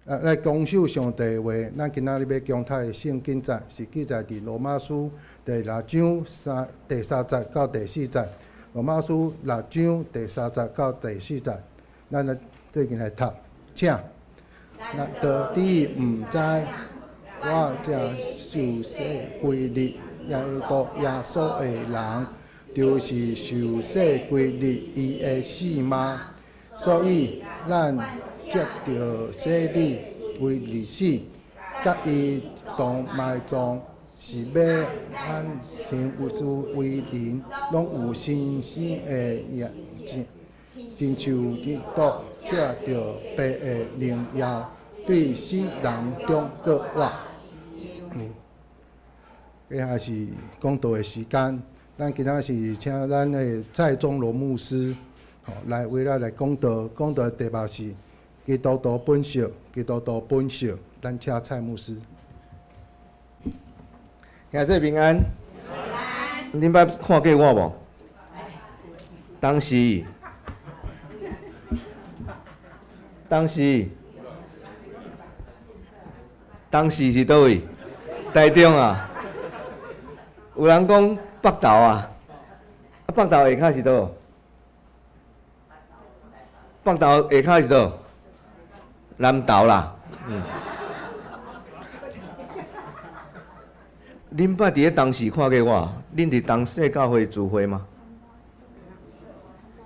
來謹守上帝的話。咱今仔日欲共讀的聖經節是記載佇羅馬書第六章第三節到第四節。羅馬書六章第三節到第四節，咱來做陣來讀，請。難道你毋知，我這受洗歸入基督耶穌的人，就是受洗歸入伊的死嗎？所以，咱藉著洗禮歸入死，佮伊一同埋葬，是欲咱親像為人攏有新生的樣子，親像基督藉著父的榮耀，對死人中復活。接下來是講道的時間，咱今仔是請咱的蔡宗羅牧師，吼來為咱來講道。講道的題目是基督徒本色，基督徒本色。咱請蔡牧師。兄弟平安。恁捌看過我無？當時，當時，當時是佗位？台中啊。有人講北投啊，啊北投下跤是佗？北投下跤是佗？南投啦。嗯。恁捌佇咧當時看過我？恁佇東勢教會聚會嗎？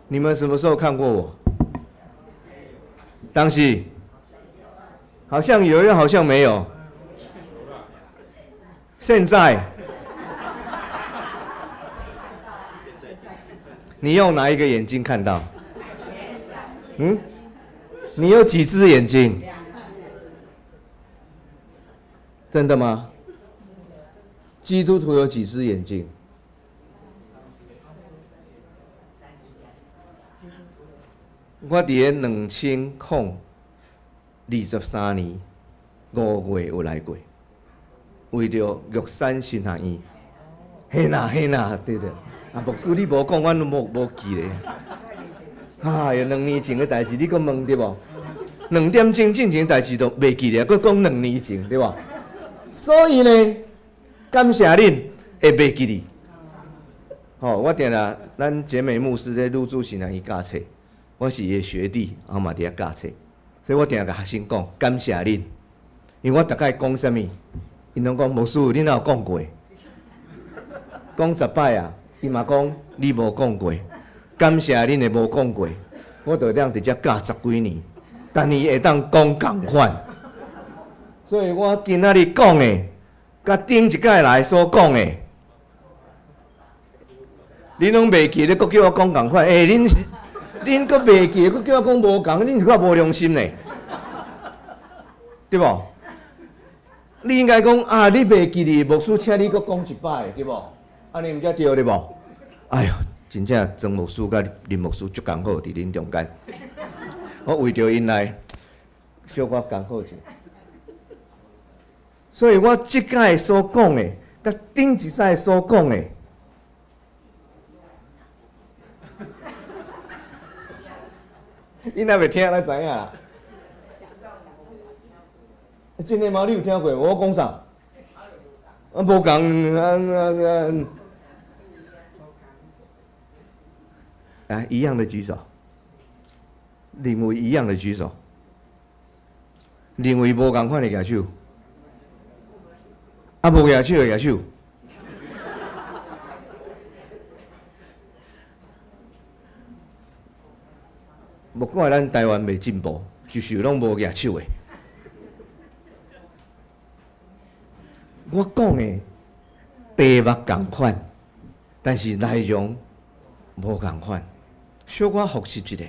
你們什麼時候看過我？當時好像有，又好像沒有。現在，你用哪一個眼睛看到？嗯？你有幾隻眼睛？真的嗎？基督徒有幾隻眼睛？我佇咧2023年5月有來過，為著玉山神學院。嘿啦嘿啦，對對。啊，牧師你無講，阮攏無記咧。哎喲，2年前的代誌你閣問對無？2點鐘進前的代誌都袂記咧，閣講兩年前對無？所以呢，感謝恁會袂記哩。吼，我定定咱傑美牧師咧女子神學院教冊，我是伊的學弟，我嘛佇遐教冊，所以我定定共學生講感謝恁，因為我逐擺講啥物，𪜶攏講牧師，你哪有講過？講10擺啊，伊嘛講你無講過，感謝恁的無講過，我就這樣佇遮教十幾年，逐年會當講仝款，所以我今仔日講的，佮頂一擺來所講的，恁攏袂記得，閣叫我講仝款，欸，恁是恁閣袂記得，閣叫我講無仝，恁是較無良心呢，對無？你應該講啊，你袂記得，牧師請你閣講一擺，對無？按呢毋才對咧無？哎喲，真正曾牧師佮林牧師足艱苦佇恁中間，我為著𪜶來小可艱苦一下。所以我這擺所講的，佮頂一擺所講的，你若袂聽，咱知影啦。真的嗎？你有聽過？我講啥？啊，無仝啊啊啊！來，一樣的舉手。認為一樣的舉手。認為無仝款的舉手。啊，無舉手的舉手。莫怪咱台灣袂進步，就是攏無舉手的。我講的題目仝款，但是內容無仝款。小可複習一下。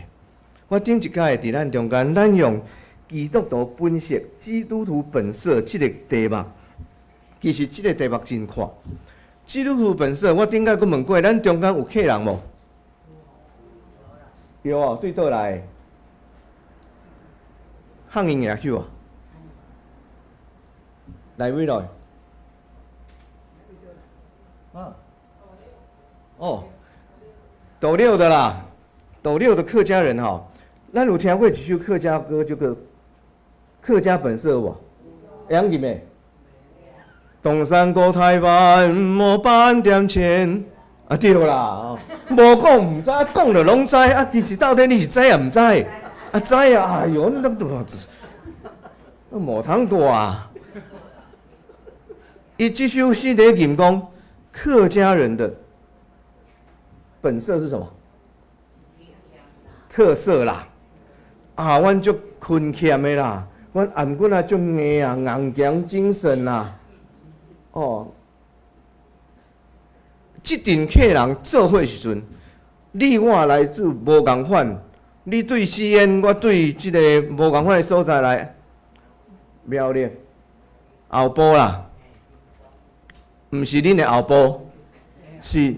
我頂一擺佇咱中間，咱用基督徒本色、基督徒本色這個題目，其實這個題目真闊。基督徒本色，我頂擺閣問過，咱中間有客人無？有哦，對佗來？漢英舉手啊？來位來？啊？哦，斗六的啦，斗六的客家人吼，咱有聽過一首客家歌，這個。客家本色有無？會曉吟袂？東山過台灣，無半點錢。啊對啦，無講毋知，講著攏知。啊，其實到底你是知抑毋知？啊知啊！哎喲，那都無通過啊！伊這首詩咧吟講客家人的本色是什麼？特色啦！啊，阮足勤儉的啦，阮頷頸仔足硬啊，剛強精神啦。哦，這陣客人做伙時陣，你我來自無仝款，你對西安，我對這个無仝款的所在來。苗栗後埔啦，毋是恁的後埔，是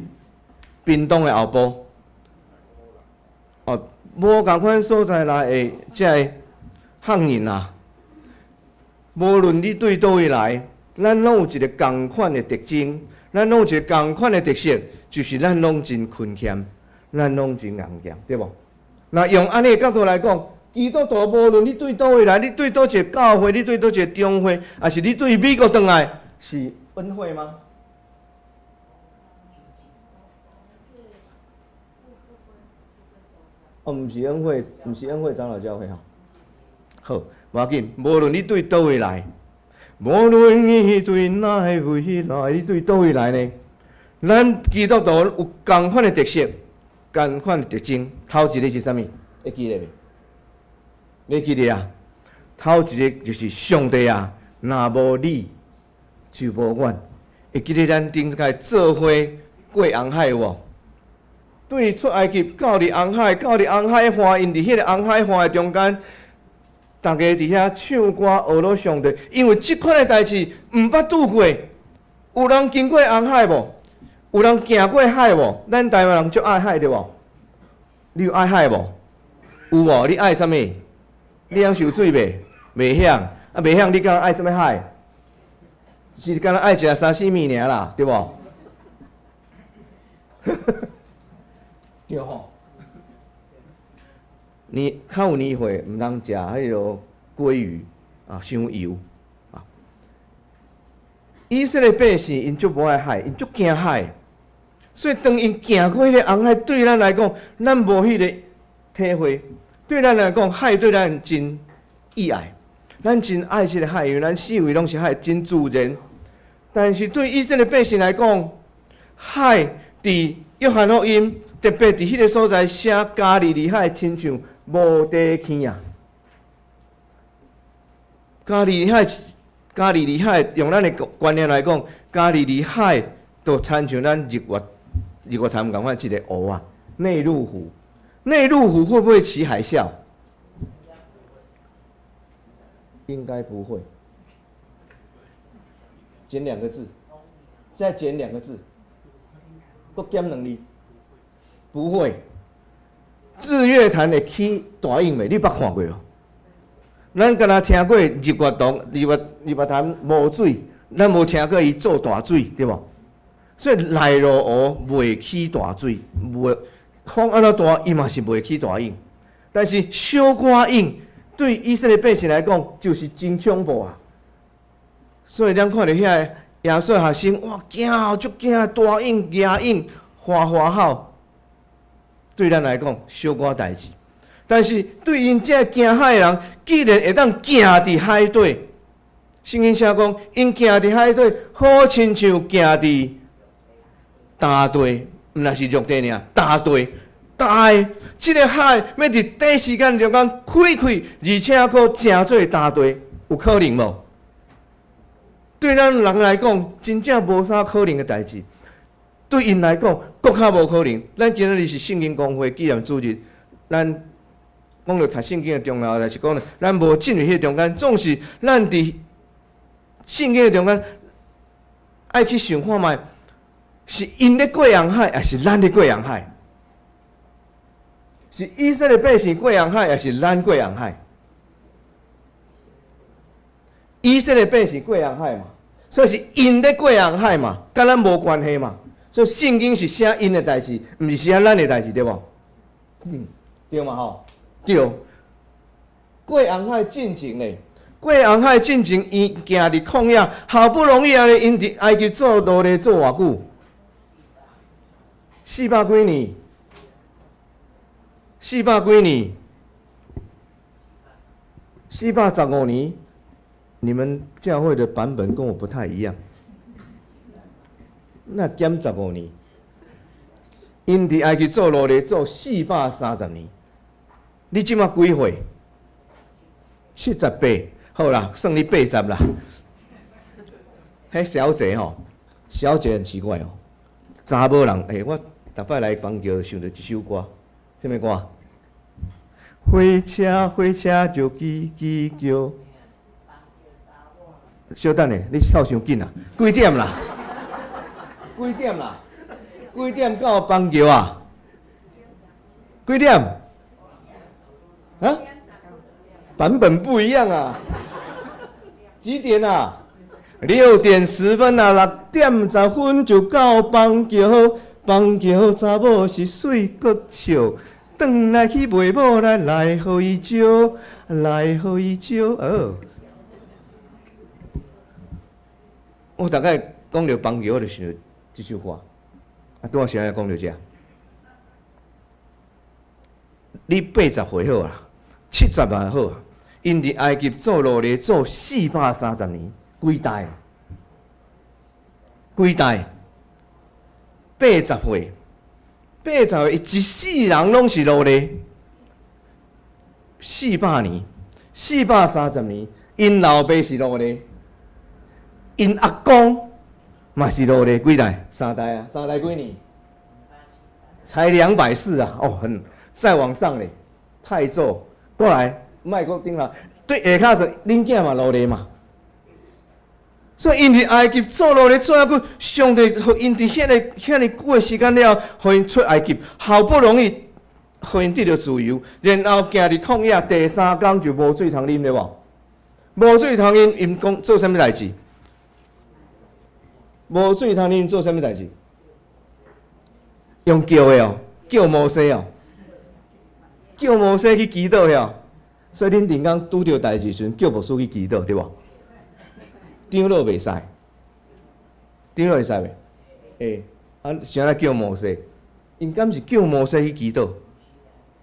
屏東的後埔。哦，無仝款所在來的這个漢人啊，無論你對佗位來，咱攏有一个仝款的特徵，咱攏有一个仝款的特色，就是咱攏真勤儉，咱攏真剛強，對無？若用按呢的角度來講，基督徒無論你對佗位來，你對佗一个教會，你對佗一个中會，抑是你對美國轉來，是恩惠嗎？哦，毋是恩惠，毋是恩惠長老教會吼。好，無要緊，無論你對佗位來，無論你對哪位來，你對佗位來呢？咱基督徒有仝款的特色，仝款的特徵。頭一个是啥物？會記得袂？會記得啊？頭一个就是上帝啊，若無你就無阮。會記得咱頂擺做伙過紅海有無？對出埃及到佇紅海，到佇紅海岸，𪜶佇彼个紅海岸的中間，逐家佇遐唱歌學羅上帝，因為這款的代誌毋捌拄過。有人經過紅海無？有人行過海無？咱台灣人足愛海對無？你有愛海無？有無？你愛啥物？你曉游水袂？袂曉。啊，袂曉，你敢愛啥物海？是敢若愛食沙西米爾啦，對無？對吼。你較有年歲，毋通食彼个鮭魚啊，傷油啊。以色列百姓𪜶足無愛海，𪜶足驚海，所以當𪜶行過彼个紅海，對咱來講，咱無彼个體會。對咱來講，海對咱真意愛，咱真愛這个海，因為咱四圍攏是海，真自然。但是對以色列百姓來講，海佇約翰福音特別佇彼个所在寫加利利海，親像無底坑啊！加利利海，加利利海，用咱的觀念來講，加利利海就親像咱日月日月潭仝款一个湖啊，內陸湖。內陸湖會不會起海嘯？應該不會。減兩個字，再減兩個字，閣減兩字，不會。日月潭會起大湧袂？你捌看過無？咱敢若聽過日月潭、日月日月潭無水，咱無聽過伊做大水，對無？所以內陸湖袂起大水，袂風按怎大，伊嘛是袂起大湧。但是小可湧對以色列百姓來講，就是真恐怖啊！所以咱看著遐个耶穌學生，哇，驚哦，足驚，大湧、野湧、嘩嘩吼。對咱來講，小可代誌，但是對𪜶這个驚海的人，既然會當行佇海底，聖經寫講，𪜶行佇海底，好親像行佇乾地，毋若是陸地爾，乾地，乾的，這个海欲佇短時間中間開開，而且閣成做乾地，有可能無？對咱人來講，真正無啥可能的代誌。對𪜶來講，閣較無可能。咱今仔日是聖經公會紀念主日，咱講著讀聖經的重要，就是講咱無進入彼個中間，總是咱佇聖經的中間愛去想看覓，是𪜶咧過紅海，抑是咱咧過紅海？是以色列百姓過紅海，抑是咱過紅海？以色列百姓過紅海嘛，所以是𪜶咧過紅海嘛，佮咱無關係嘛。所以聖經是寫𪜶的代誌，毋是寫咱的代誌，對無？對嘛吼？對。過紅海進前咧，過紅海進前，𪜶行佇曠野，好不容易啊！𪜶佇埃及做奴隸做偌久？四百幾年？四百幾年？415年？你們教會的版本跟我不太一樣。那減十五年，𪜶佇埃及做奴隸做430年。你這馬幾歲？78，好啦，算你80啦。彼小姐吼，小姐很奇怪哦，查某人，我逐擺來邦橋想著一首歌，啥物歌？火車火車就吱吱叫。稍等下，你跳傷緊啦，幾點啦？幾點啦？幾點到邦橋啊？幾點？啊？版本不一樣啊！幾點啊？6點10分啊！6點10分就到邦橋，邦橋查某是媠閣笑，轉來去賣某來來予伊招，來予伊招。哦，我大概講著邦橋，我就想著這首歌。啊，拄仔是按怎講著這？你80歲好啊，70也好，𪜶佇埃及做奴隸做430年，幾代？幾代？80歲，80歲，一世人攏是奴隸。400年，430年，𪜶老爸是奴隸，𪜶阿公嘛是奴隸，幾代？三代啊，三代幾年？才240啊！哦，很再往上咧，太祖過來，莫閣頂啦。對下跤算，恁囝嘛奴隸嘛。所以𪜶佇埃及做奴隸做遐久，上帝予𪜶佇遐爾遐爾久的時間了，予𪜶出埃及，好不容易予𪜶得著自由，然後行佇曠野，第三工就無水通啉了無？無水通啉，𪜶講做啥物代誌？無水通啉做啥物代誌？用叫的哦，叫摩西哦，叫摩西去祈禱哦。所以恁頂工拄著代誌時陣，叫牧師去祈禱，對無？長老袂使，長老會使袂？會，啊，啥來叫摩西？𪜶敢是叫摩西去祈禱？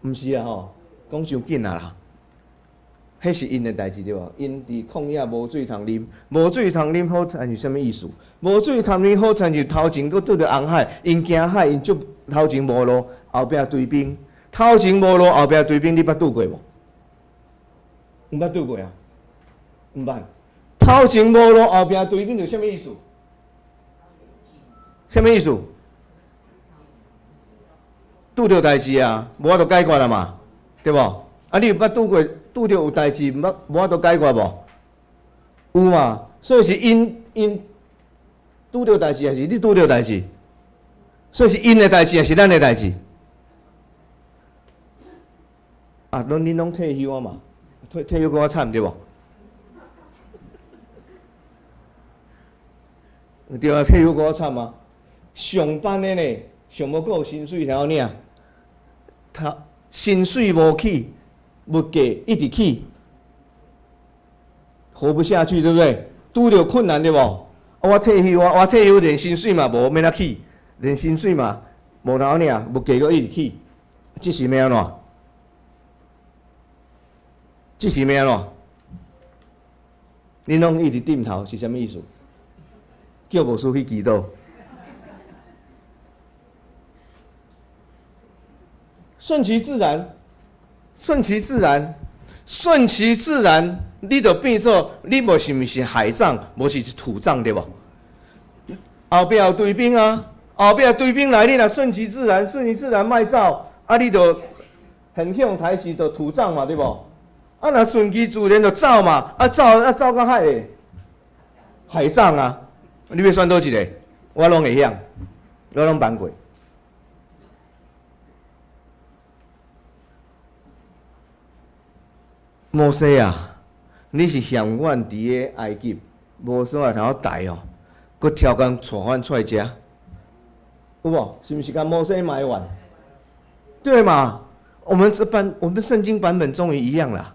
毋是啊吼，講傷緊啊啦。彼是𪜶的代誌對無？𪜶佇曠野無水通啉，無水通啉好親像啥物意思？無水通啉好親像頭前閣拄著紅海，𪜶驚海，𪜶足頭前無路，後壁追兵。頭前無路，後壁追兵，你捌拄過無？毋捌拄過啊？毋捌。頭前無路，後壁追兵，就啥物意思？啥物意思？拄著代誌啊，無法度解決啦嘛，對無？啊，你有捌拄過拄著有代誌，毋捌無法度解決無？有嘛？所以是𪜶𪜶拄著代誌，還是你拄著代誌？所以是𪜶的代誌，還是咱的代誌？啊，攏恁攏退休啊嘛？退休閣較慘對無？對啊，退休閣較慘啊！上班的呢，上無閣有薪水通領，他薪水無起，物價一直起，活不下去，對不對？拄著困難對無？啊，我退休啊，我退休連薪水嘛無，免怎起，連薪水嘛無通領，物價閣一直起，這是欲按怎？這是欲按怎？恁攏一直點頭是啥物意思？叫牧師去祈禱，順其自然，順其自然，順其自然，你就變做你無是毋是海葬，無是土葬對無？後壁有追兵啊，後壁追兵來，你若順其自然，順其自然莫走，啊，你就現象台詞就土葬嘛，對無？啊，若順其自然就走嘛，啊走啊走到海咧，海葬啊！你欲選佗一个？我攏會曉，我攏辦過。摩西啊，你是嫌阮佇个埃及無所在通待哦，閣超工帶阮出來遮，有無？是毋是共摩西埋怨？對嘛？我們這版，我們聖經版本終於一樣啦。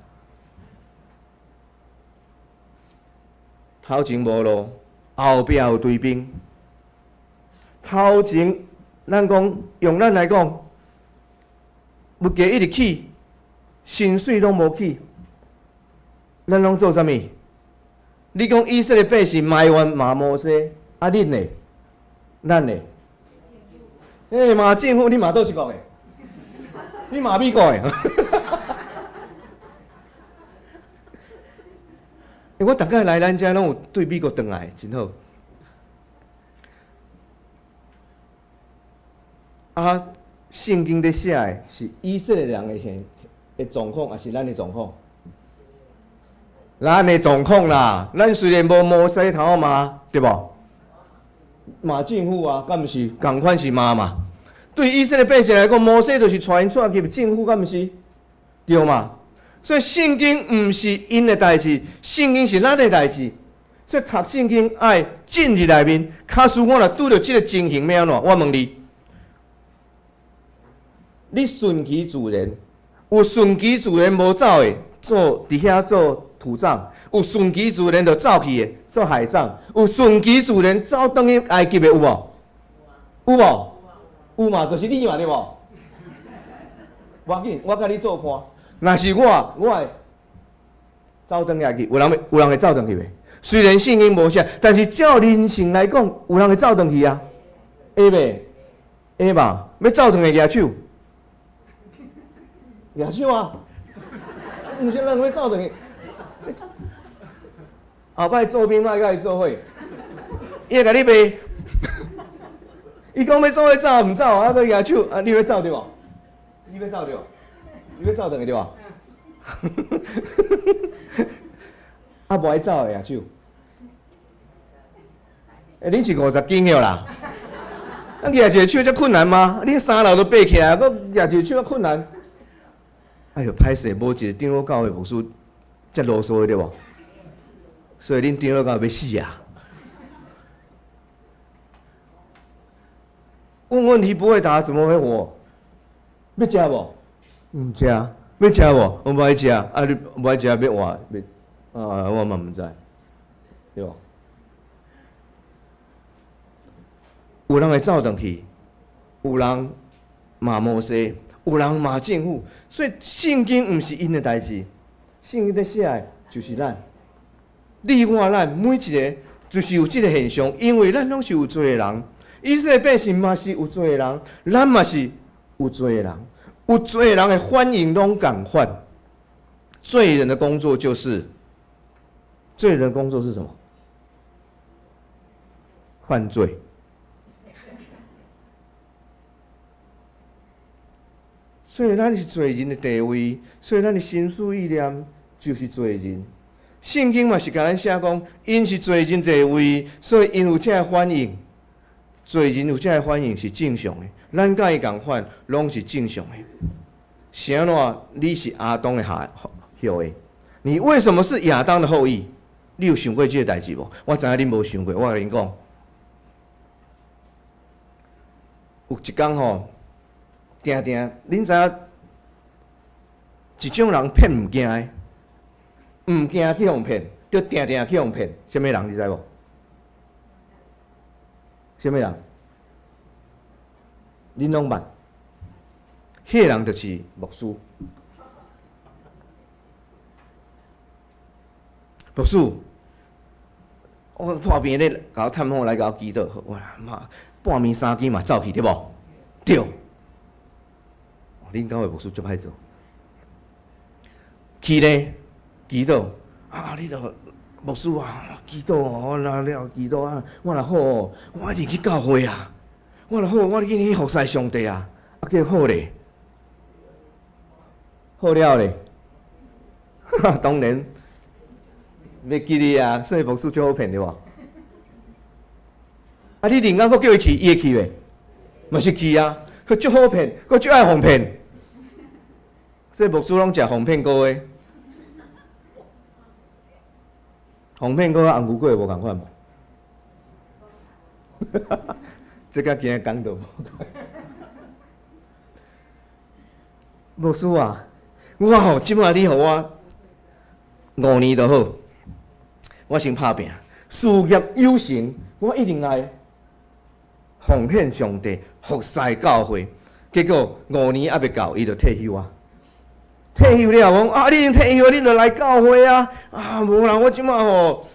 頭前無路，後壁有追兵。頭前，咱講用咱來講，物價一直起，薪水攏無起，咱攏做啥物？你講以色列百姓埋怨罵摩西，啊恁呢？咱呢？欸，罵政府，你罵佗一國的？你罵美國的？欸，我逐擺來咱遮攏有對美國轉來，真好。啊，聖經咧寫的是以色列人的現的狀況，抑是咱的狀況？咱的狀況啦，咱雖然無摩西頭罵，對無？罵政府啊，敢毋是仝款是罵嘛？對以色列百姓來講，摩西就是帶𪜶出去政府，敢毋是？對嘛？所以聖經毋是𪜶的代誌，聖經是咱的代誌。所以讀聖經愛進入內面。假使我若拄著這个情形，欲按怎？我問你，你順其自然，有順其自然無走的，做佇遐做土葬；有順其自然就走去的，做海葬；有順其自然走轉去埃及的，有無？有無？有嘛？就是你嘛，對無？無要緊，我共你做伴。若是我，我會走轉來去。有人有人會走轉去袂？雖然聖經無寫，但是照人性來講，有人會走轉去啊？會袂？會吧？欲走轉去舉手，舉手啊！毋是人欲走轉去。後擺做兵莫佮伊做伙，伊會共你賣。伊講欲做伙走毋走，啊，閣舉手，啊，你欲走對無？你欲走對無？你欲走轉去對無？啊，無愛走的舉手。欸，恁是50斤了啦？啊，舉一个手遮困難嗎？恁三樓都爬起來，閣舉一个手較困難。哎喲，歹勢，無一个長老教會牧師遮囉嗦的對無？所以恁長老教會欲死啊！問問題不會答，怎麼會活？欲食無？毋食。欲食無？我無愛食。啊，你無愛食欲活？欲啊，我嘛毋知，對無？有人會走轉去，有人罵摩西，有人罵政府，所以聖經毋是𪜶的代誌，聖經咧寫的就是咱，你我咱每一个就是有這个現象，因為咱攏是有罪的人，以色列百姓嘛是有罪的人，咱嘛是有罪的人，有罪的人的反應攏仝款。罪人的工作就是，罪人的工作是什麼？犯罪。所以咱是罪人的地位，所以咱的心思意念就是罪人。聖經嘛是共咱寫講，𪜶是罪人地位，所以𪜶有這个反應。罪人有這个反應是正常的，咱佮伊仝款，攏是正常的。是按怎？你是亞當的下後裔，你為什麼是亞當的後裔？你有想過這个代誌無？我知影恁無想過，我共恁講，有一工吼。定定，恁知影一種人騙毋驚的，毋驚去予騙，就定定去予騙。啥物人你知無？啥物人？恁攏捌？彼个人就是牧師。牧師，我破病咧，共我探訪來共我祈禱，我媽半暝三更嘛走去對無？對。恁教會牧師足歹做，去咧祈禱啊！你著牧師啊，祈禱哦，我若了祈禱啊，我若好哦，我一定去教會啊！我若好，我一定去服侍上帝啊！啊，結果好咧，好了咧，當然袂記得啊，所以牧師足好騙對無？啊，你另外閣叫伊去，伊會去袂？嘛是去啊！閣足好騙，閣足愛予騙。這牧師攏食防騙膏的，防騙膏佮紅牛粿無仝款無？這佮今日講道無仝。牧師啊，我吼這擺你予我5年就好，我先拍拚。事業有成，我一定來奉獻上帝，服侍教會。結果5年猶未到，伊就退休啊！退休了，講啊，你已經退休，你就來教會啊！啊，無啦，我這馬吼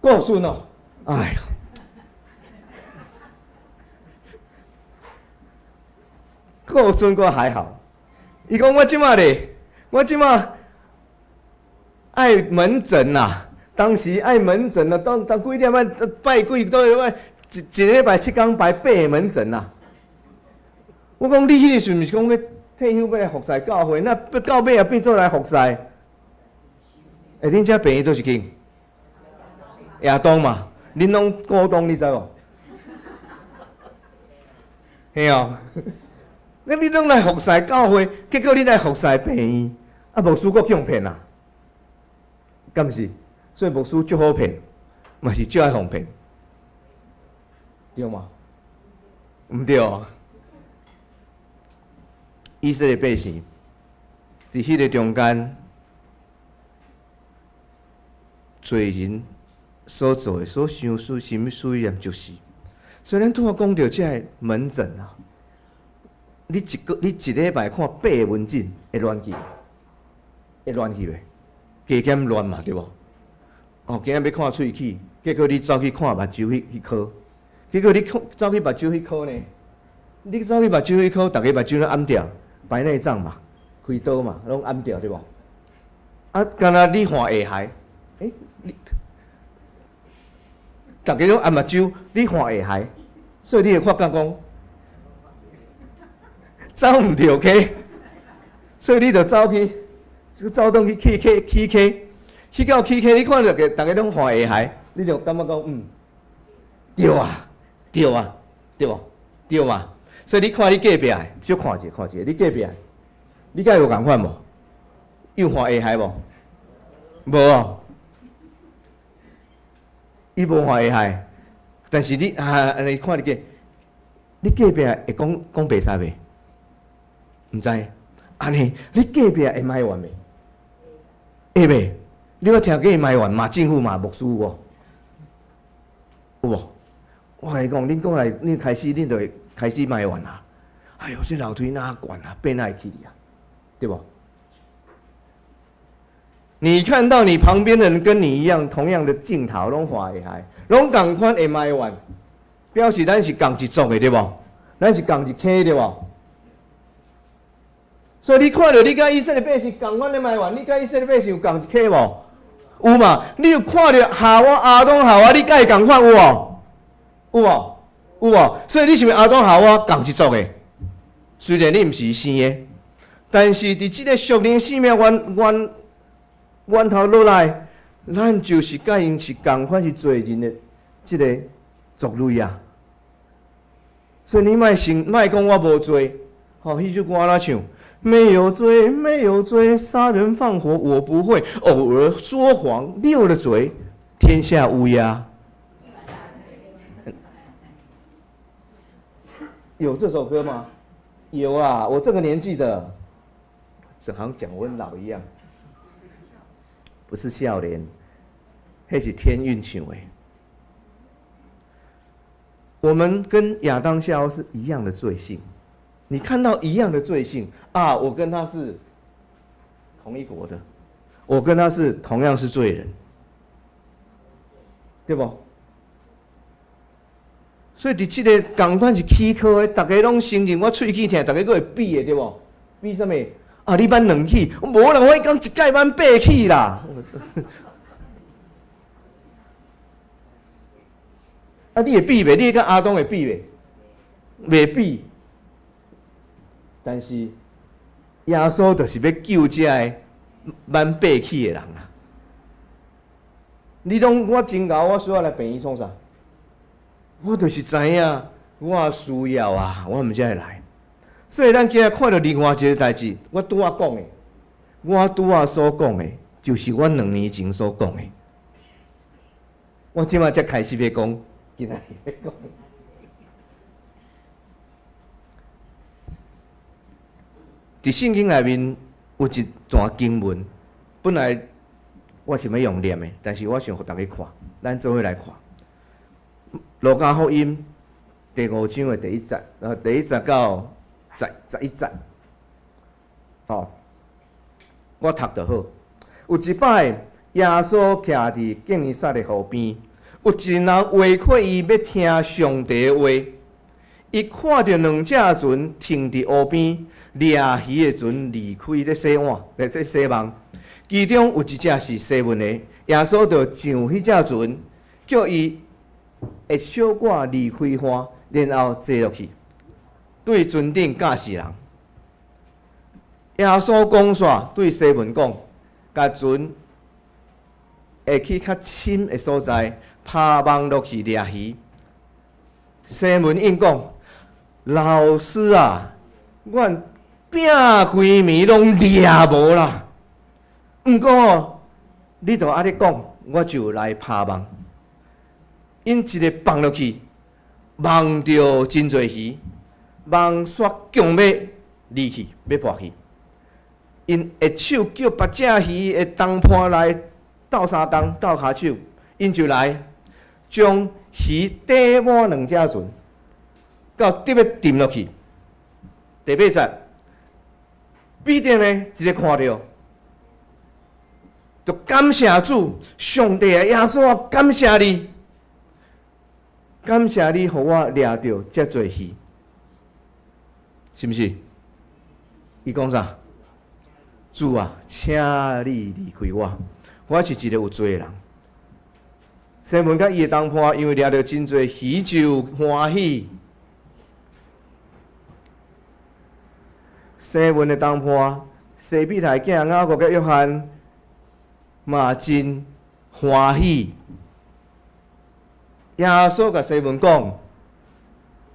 顧孫哦，哎喲，顧孫閣還好。伊講我這馬咧，我這馬愛門診啊，當時愛門診啊，當當幾點啊？拜幾都愛一一禮拜7工排8個門診啊。我講你彼個時陣毋是講欲退休欲來服侍教會，那到尾也變做來服侍。欸，恁遮病院佗一間？亞東嘛，恁攏股東，你知無？嘿哦，那你攏來服侍教會，結果你來服侍病院，啊，牧師閣予騙啊？敢毋是？所以牧師足好騙，嘛是足愛予騙，對嗎？毋對哦。以色列百姓佇彼个中間，罪人所做的、所想、所心、所念，就是。所以咱拄仔講著這个門診啊，你一禮拜看八个門診，會亂去？會亂去袂？加減亂嘛，對無？哦，今仔欲看喙齒，結果你走去看目睭彼科，結果你看走去目睭彼科呢？你走去目睭彼科，逐个目睭攏掩掉，白內障嘛，開刀嘛，攏掩掉對無？啊，敢若你看下海，欸，你，逐个攏掩目睭，你看下海，所以你會發覺講，走毋著溪，所以你就走去，就走轉去起溪起溪，去到起溪，你看著逐个攏看下海，你就感覺講，嗯，對啊，對啊，對無？對嘛？所以你看你隔壁的，小看一下，看一下，你隔壁的，你佮伊有仝款無？有看下海無？無哦，伊無看下海，但是你啊，按呢看你隔，你隔壁會講講白話袂？毋知，按呢，你隔壁會埋怨袂？會袂？你有聽過伊埋怨罵政府罵牧師有無？有無？我共你講，恁過來，恁開始恁就會開始埋怨啊！哎喲，這樓梯哪懸啊，爬哪會起去啊？對無？你看到你旁邊的人跟你一樣，同樣的鏡頭，攏看下海，攏仝款會埋怨，表示咱是仝一族的，對無？咱是仝一溪，對無？所以你看著你佮以色列百姓仝款咧埋怨，你佮以色列百姓有仝一溪無？有嘛？你有看著夏娃、亞當、夏娃，你佮伊仝款有無？有無？有無？所以你是毋是亞當夏娃仝一族的？雖然你毋是伊生的，但是佇這个屬靈生命源源源頭落來，咱就是佮𪜶是仝款是罪人的這个族類啊。所以你莫信，莫講我無罪。吼，彼首歌按怎唱？沒有罪，沒有罪，殺人放火我不會，偶爾說謊溜了嘴，天下烏鴉。有這首歌嗎？有啊，我這個年紀的，這好像講我很老一樣。不是少年，彼是天韻唱的。我們跟亞當夏娃是一樣的罪性，你看到一樣的罪性啊，我跟他是同一國的，我跟他是同樣是罪人，對不？所以佇這个仝款是起科的，逐家攏承認我喙齒疼，逐家閣會比的，對無？比啥物？啊，你挽兩齒，無啦，我彼工一擺挽八齒啦。啊，你會比袂？你佮亞當會比袂？袂比。但是耶穌就是欲救這个挽八齒的人啊！你講我真𠢕，我需要來病院創啥？我就是知影，我需要啊，我毋才會來。所以咱今日看著另外一个代誌，我拄仔講的，我拄仔所講的，就是我2年前所講的。我這馬才開始欲講，今仔日欲講。佇聖經內面有一段經文，本來我想欲用念的，但是我想予逐家看，咱做伙來看。路加福音第五章的第一節，第一節到11節，吼，我讀就好。有一擺，耶穌徛佇敬尼撒勒湖邊，有一人圍困伊欲聽上帝的話。伊看著兩隻船停佇湖邊，掠魚的船離開咧洗碗，咧洗網。其中有一隻是西門的，耶穌就上彼隻船，叫伊會小可離開岸，然後坐落去，對船頂教示人。耶穌講煞對西門講，共船會去較深的所在，拋網落去掠魚。西門應講：老師啊，阮拚規暝攏掠無啦。毋過哦，你著按呢講，我就來拋網。𪜶一个放落去，網著真濟魚，網煞強欲離去，欲破去。𪜶下手叫別隻魚的同伴來鬥相共，鬥跤手，𪜶就來將魚綴滿兩隻船，到得欲沉落去。第八節，彼得呢，一个看著，就感謝主，上帝啊，耶穌啊，感謝你，感謝你，予我掠著遮濟魚，是毋是？伊講啥？主啊，請你離開我，我是一个有罪的人。西門佮伊的同伴，因為掠著真濟魚，就歡喜。西門的同伴，西庇太囝雅各佮約翰，嘛真歡喜。耶穌共西門講：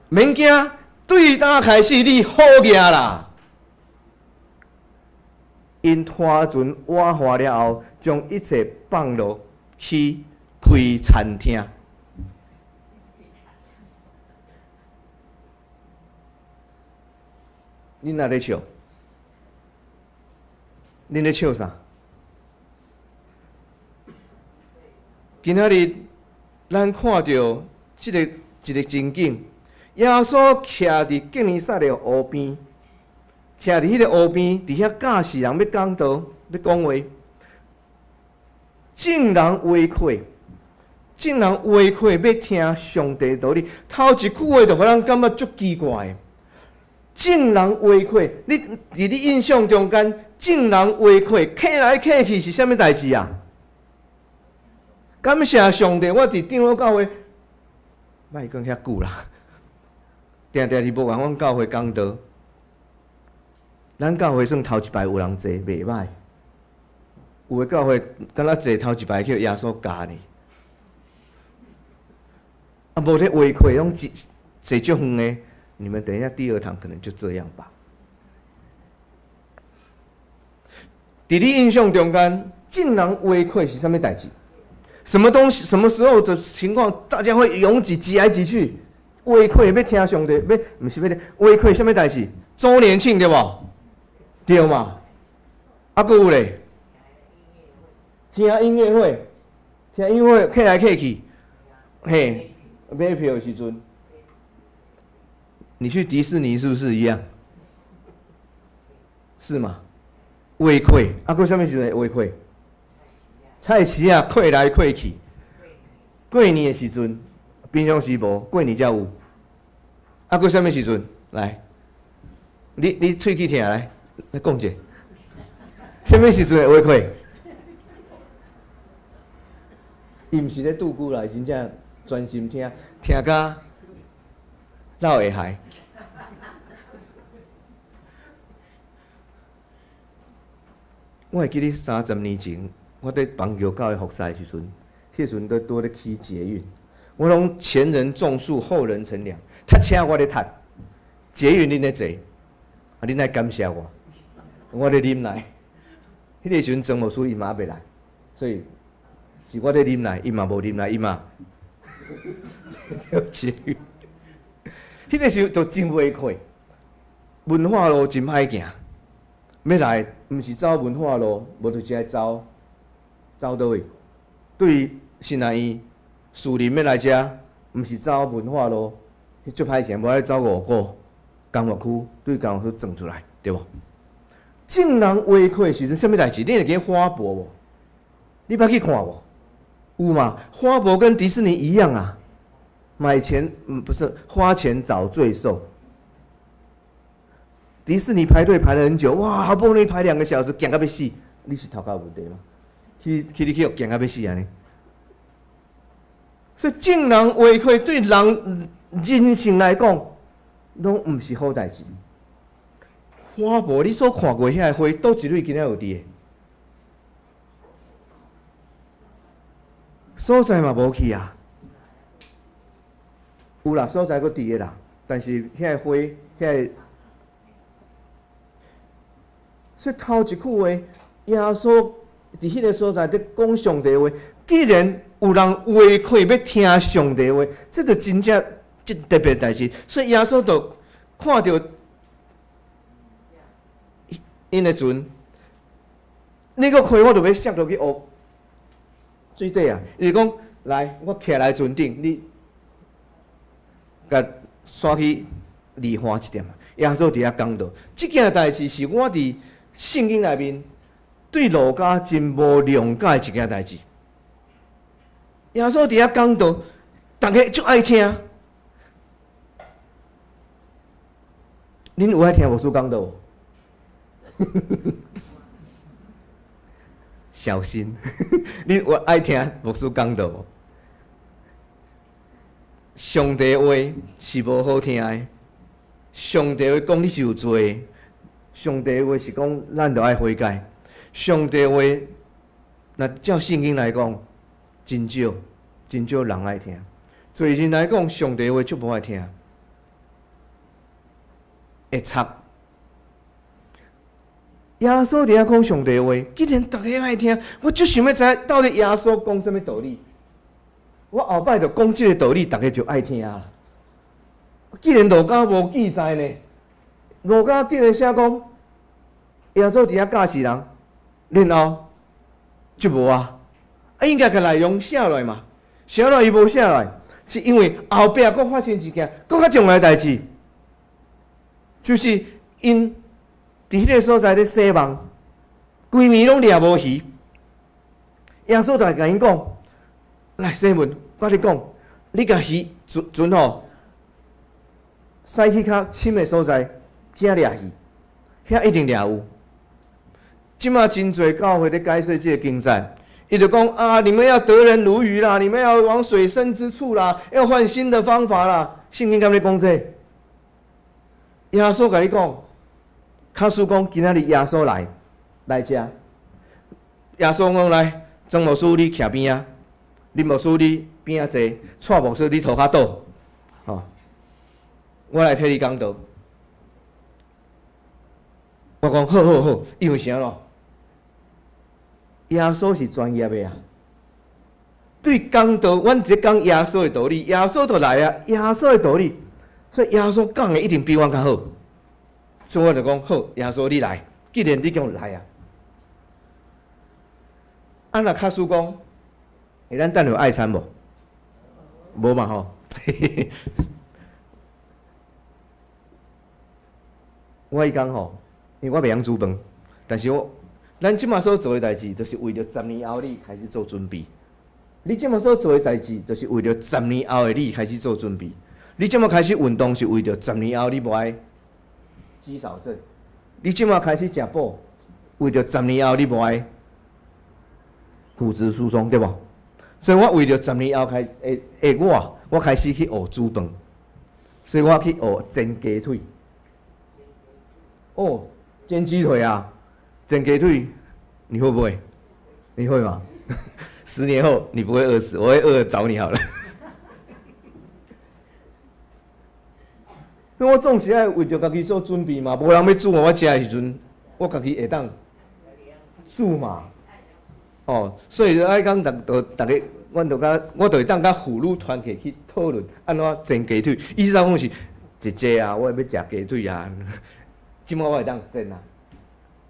免驚，對今開始你好額啦。𪜶拖船倚岸了後，將一切放落去開餐廳。恁若咧笑？恁咧笑啥？今仔日咱看著這个一个情景，耶穌徛佇敬尼撒勒湖邊，徛佇彼个湖邊，佇遐教示人欲講道，欲講話，眾人圍困，眾人圍困欲聽上帝道理。頭一句話就予咱感覺足奇怪的。眾人圍困，你佇你印象中間，眾人圍困，客來客去是啥物代誌啊？感謝上帝，我佇長老教會，莫講遐久啦，定定是無共阮教會講道。咱教會算頭一排有人坐，袂歹。有的教會敢若坐頭一排去耶穌教呢，啊，無咧圍困，攏坐坐足遠的。你們等一下第二堂可能就這樣吧。佇你印象中間，眾人圍困是啥物代誌？什麼東西？什麼時候的情況，大家會擁擠擠來擠去？圍困欲聽上帝，欲毋是欲聽圍困啥物代誌？週年慶對無？對嘛？啊，閣有咧，聽音樂會，聽音樂會，客來客去，嘿，買票的時陣，你去迪士尼是不是一樣？是嗎？圍困，啊，閣啥物時陣會圍困？菜市仔客來客去，過年的時陣，平常時無，過年才有。啊，閣啥物時陣？來，你喙齒疼來，來講者。啥物時陣會圍困？伊毋是咧拄久啦，伊真正專心聽，聽甲落下海。我會記得30年前，我佇板橋教會服侍的時陣，彼時陣都拄咧起捷運，我攏前人種樹，後人乘涼。塞車我咧塞，捷運恁咧坐，啊恁愛感謝我，我咧啉奶。彼个時陣曾牧師伊嘛猶未來，所以是我咧啉奶，伊嘛無啉奶，伊嘛坐捷運。彼个時陣就真圍困，文化路真歹行，欲來毋是走文化路，無就是愛走。走佗位？對神學院士林欲來遮，毋是走文化路，彼足歹勢，無愛走五股工業區，對工業區轉出來，對無？眾人圍困的時陣，啥物代誌？你會記花博無？你捌去看無？有嘛？花博跟迪士尼一樣啊，買錢，不是花錢找罪受。迪士尼排隊排了很久，哇，好不容易排2個小時，驚甲欲死。你是頭殼有問題嗎？去去你去驚甲欲死按呢？所以眾人圍困對人人性來講，攏毋是好代誌。花博你所看過遐個花，佗一蕊今仔有佇的？所在嘛無去啊，有啦，所在閣佇的啦，但是遐個花，遐個，所以頭一句話，耶穌佇彼個所在佇講上帝話，既然有人圍困欲聽上帝話，這就真正真特別代誌。所以耶穌就看著𪜶的船，你閣開，我就欲摔落去湖水底啊！伊就講，來，我徛來船頂，你共徙去離岸一點。耶穌佇遐講道，這件代誌是我佇聖經內面對路加真無諒解一件代誌。耶穌佇遐講道，逐家足愛聽。恁有愛聽牧師講道無？小心！恁有愛聽牧師講道無？上帝話是無好聽的，上帝話講你是有罪的，上帝話是講咱著愛悔改。上帝話，若照聖經來講，真少，真少人愛聽。罪人來講，上帝話足無愛聽，會插。耶穌佇遐講上帝話，既然逐家愛聽，我足想欲知影到底耶穌講啥物道理。我後擺就講這個道理，逐家就愛聽啊。既然路加無記載呢，路加竟然寫講耶穌佇遐教示人，然後就無啊。啊，應該共內容寫落來嘛，寫落來伊無寫落來，是因為後壁閣發生一件閣較重要的代誌，就是𪜶佇彼个所在咧洗網，規暝攏掠無魚。耶穌就共𪜶講：來，西門，我共你講，你共魚船船吼，駛去較深的所在，遐掠魚，遐一定掠有。這馬真濟教會咧解說這個經節，伊就講啊，你們要得人如魚啦，你們要往水深之處啦，要換新的方法啦。聖經敢咧講這個？耶穌共你講。假使講今仔日耶穌來來遮，耶穌講來，曾牧師你徛邊仔，林牧師你邊仔坐，蔡牧師你塗跤倒，吼，我來替你講道。我講好好好，因為啥咯？耶穌是專業的啊，對講道，阮直講耶穌的道理，耶穌就來啊，耶穌的道理，所以耶穌講的一定比阮較好。所以我就講好，耶穌你來，既然你叫來啊，啊若假使講，欸，咱等有愛餐無？無嘛吼。我彼工吼，因為我袂曉煮飯，但是我，咱這馬所做的代誌，就是為著十年後你開始做準備。你這馬所做的代誌，就是為著十年後的你開始做準備。你這馬開始運動，是為著十年後你無愛肌少症，你這馬開始食補，為著十年後你無愛骨質疏鬆，對無？所以我為著十年後開會會我，我開始去學煮飯，所以我去學煎雞腿。哦，煎雞腿啊，煎雞腿，你會不會？你會嗎？10年後你不會餓死，我會餓找你好了。因為我總是愛為著家己做準備嘛，無人欲煮予我食的時陣，我家己會當煮嘛。哦，所以愛講逐逐逐个，阮就佮我就會當佮婦女團契去討論按怎煎雞腿。意思講是姐姐啊，我欲食雞腿啊，這馬我會當煎啊。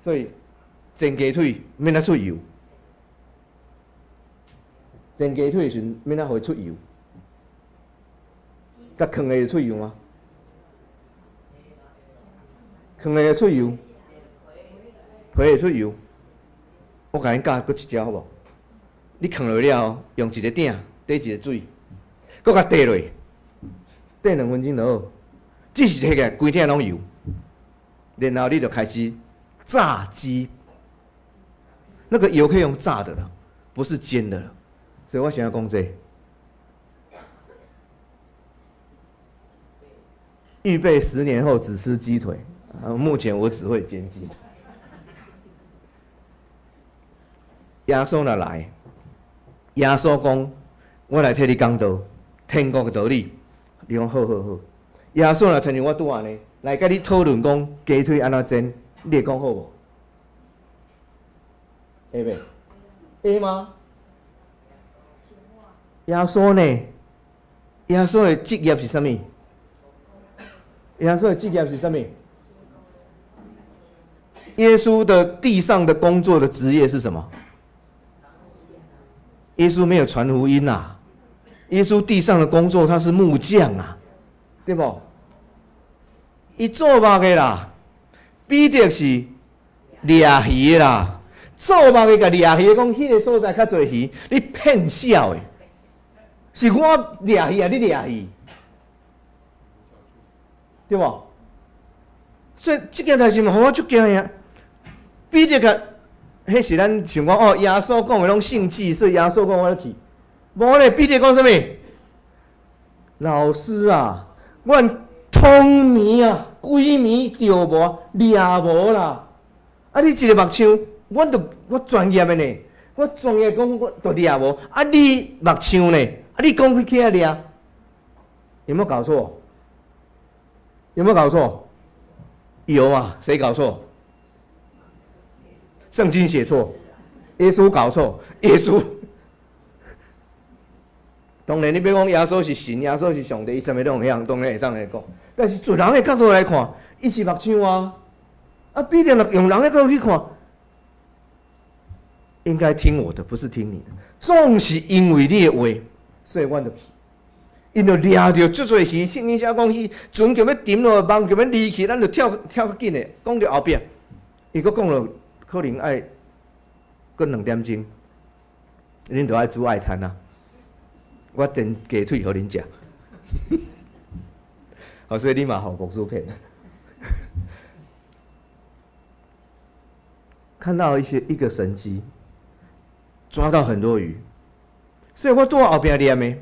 所以煎雞腿免得出油，煎雞腿的時陣，欲按怎予伊出油？共囥會出油嗎？囥會出油，皮會出油。我共恁教閣一招好無？你囥落了後，用一个鼎綴一个水，閣共綴落，綴2分鐘就好。只是提起來，規鼎攏油。然後你就開始炸雞，那個油可以用炸的了，不是煎的了。所以我想欲講這個，預備10年後只吃雞腿。目前我只會煎雞腿。耶穌若來，耶穌講：我來替你講道，天國的道理。你講好好好。耶穌若親像我拄按呢，來佮你討論講雞腿按怎煎，你會講好無？會袂？會嗎？耶穌呢？耶穌的職業是啥物？耶穌的職業是啥物？耶穌的地上的工作的職業是什麼？耶穌沒有傳福音啊！耶穌地上的工作，他是木匠啊，對無？伊做木的啦，彼得是掠魚的啦，做木的共掠魚的講，彼個所在較濟魚，你騙笑的，是我掠魚啊，你掠魚，對無？所以這件代誌嘛，予我足驚的。彼得共，彼是咱想講哦，耶穌講的攏聖旨，所以耶穌講我去。無咧，彼得講啥物？老師啊，阮通暝啊，規暝釣無掠無啦。啊，你一個木匠，阮著我專業的呢，我專業講我著掠無。啊，你木匠呢？啊，你講去去遐掠，有沒有搞錯？有沒有搞錯？有啊，誰搞錯？聖經寫錯，耶穌搞錯，耶穌。當然，你欲講耶穌是神，耶穌是上帝，伊啥物攏會曉，當然會當來講。但是從人的角度來看，伊是木匠啊。啊，彼得若用人的角度去看，應該聽我的，不是聽你的。總是因為你的話，所以阮就去。𪜶就掠著足濟魚，聖經寫講，彼船就欲沉落，網就欲離去，咱就跳跳較緊的，講著後壁，伊閣講了，可能愛閣2點鐘，恁就愛煮愛餐啊。我煎雞腿予恁食，好，所以你嘛予牧師騙。看到一些一個神蹟，抓到很多魚，所以我拄後壁念的。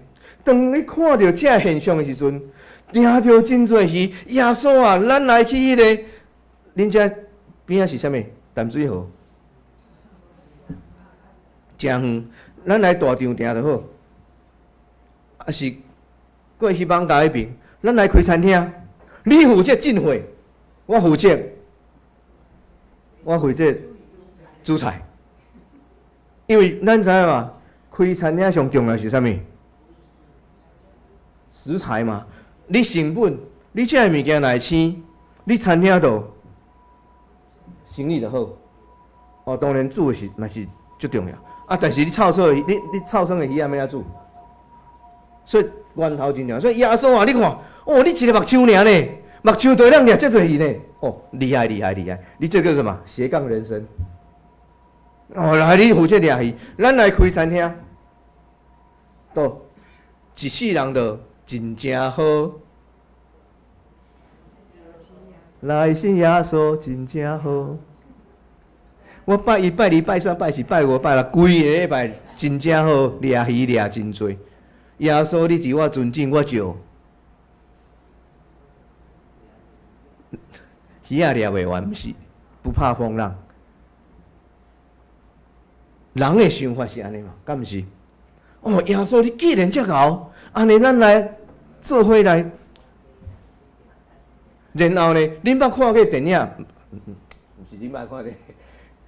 當你看著這現象的時陣，掠著真濟魚，耶穌啊，咱來去彼個，恁遮邊仔是啥物？淡水河，誠遠，咱來大場埕就好。啊是過去艋舺彼邊，咱來開餐廳，你負責進貨，我負責煮菜。因為咱知影嘛，開餐廳上重要是啥物？食材嘛。你成本，你這个物件若會生，你餐廳就生意就好。哦，當然煮的是嘛是足重要。啊，但是你臭臭的，你臭酸的魚仔欲按怎煮？所以源頭真重要。所以耶穌啊，你看，哦，你一個目睭爾呢，目睭就會當掠遮濟魚呢。哦，厲害厲害厲害！你這叫什麼？斜槓人生。哦，來，你負責掠魚，咱來開餐廳，都一世人就真正好。來信耶穌真正好。我拜一、拜二、拜三、拜四、拜五、拜六，規个禮拜真正好，掠魚掠真濟。耶穌，你佇我船頂，我就魚仔掠袂完，毋是不怕風浪。人的想法是按呢嘛？敢毋是？哦，耶穌，你既然遮𠢕，按呢咱來做伙來。然後呢，恁捌看過電影？毋是恁捌看過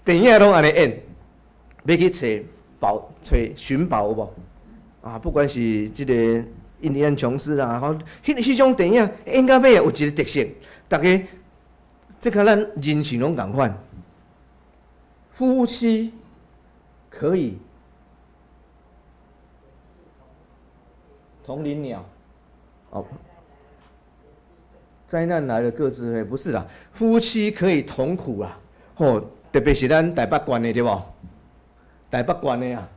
電影攏按呢演，欲去揣寶、揣尋寶有無？啊，不管是這個印第安瓊斯啦，吼，彼種電影演到尾有一個特色，逐家這佮咱人性攏仝款，夫妻可以同林鳥，哦，災難來了各自飛，不是啦，夫妻可以同苦啦，吼，特別是咱台北縣的對無？台北縣的啊，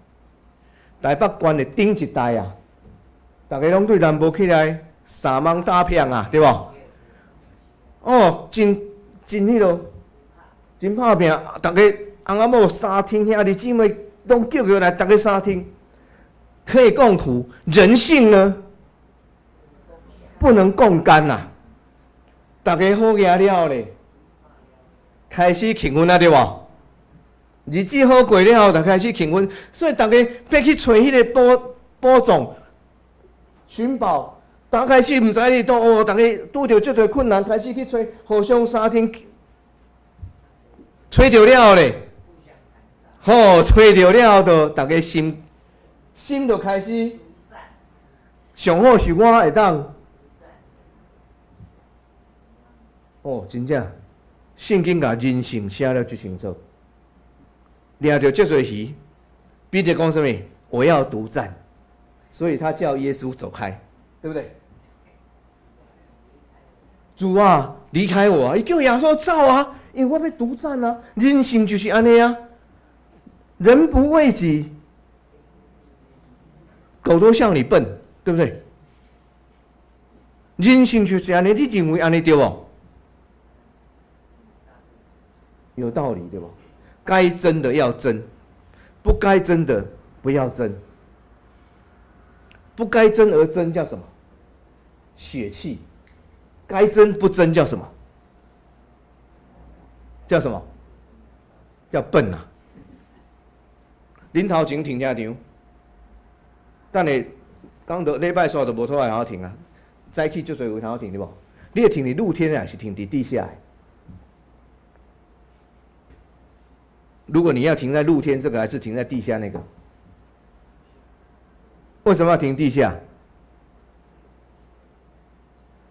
台北縣的頂一代啊，逐家攏對南部起來撒網打拼啊，對無？哦，真真彼落，真拍拚，逐家翁仔某三天兄弟姊妹攏叫過來，逐家相挺，可以共苦，人性呢？不能共甘呐！逐家好額了咧，開始慶分啊，對無？日子好過了後，就開始慶分，所以逐家欲去揣彼个寶寶藏、尋寶，剛開始毋知佇佗哦，逐家拄著足濟困難，開始去揣，互相相挺，揣著了咧，好，揣著了後，就逐家心心就開始，上好是我會當。哦，真正，聖經共人性寫了足清楚。掠著遮濟魚，彼得講啥物？我要獨佔，所以他叫耶穌走開，對不對？主啊，離開我啊！伊叫耶穌走啊，因為我欲獨佔啊。人性就是按呢啊，人不為己，狗都像你笨，對不對？人性就是按呢，你認為按呢對無？有道理對吧？該爭的要爭，不該爭的不要爭。不該爭而爭叫什麼？血氣。該爭不爭叫什麼？叫什麼？叫笨啊！恁頭前停車場，等下講到禮拜三就無佗在通停啊。早起足濟位通停對無？你會停佇露天的，還是停佇地下的？如果你要停在露天這個，還是停在地下那個？為什麼要停地下？